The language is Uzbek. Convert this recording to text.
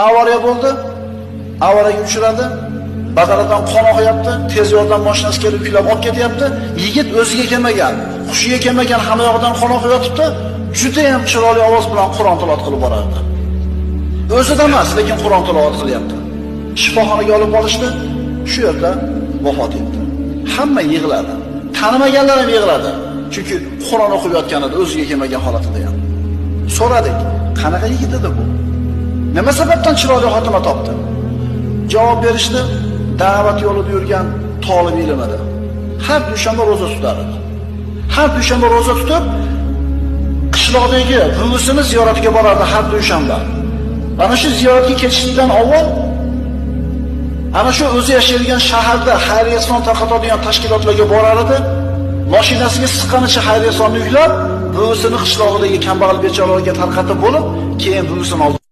Avariya bo'ldi. Avariyaga uchradi. Badanidan qon oqyapti, tez yordam mashinasi kelib yuklab olib ketyapti. Yigit o'ziga kelmagan, hushiga kelmagan, hamma yog'idan qon oqib yotibdi. Juda ham chiroyli ovoz bilan Qur'on tilovat qilib borardi. O'zida emas, lekin Qur'on tilovat qilyapti. Shifoxonaga olib borishdi, shu yerda vafot etdi. Hamma yig'ladi. Tanimaganlar ham yig'ladi. Chunki Qur'on o'qib yotgan edi, o'ziga kelmagan holatida ham. So'radik, qanaqa yigit edi bu? Nima sababdan chiroyli xotima topdi? Javob berishdi, da'vat yo'lida yurgan tolib ilm edi. Har dushanba ro'za tutar edi. Har dushanba ro'za tutib, qishloqdagi buvisini ziyoratiga borardi har dushanba. Ana shu ziyoratga ketishdan avval ana shu o'zi yashaydigan shaharda xayriya son tarqatadigan tashkilotlarga borar edi. Mashinasiga siqqanicha xayriya sonni yuklab, buvisini qishlog'idagi kambag'al bechoralarga tarqatib bo'lib, keyin buvisini oldi.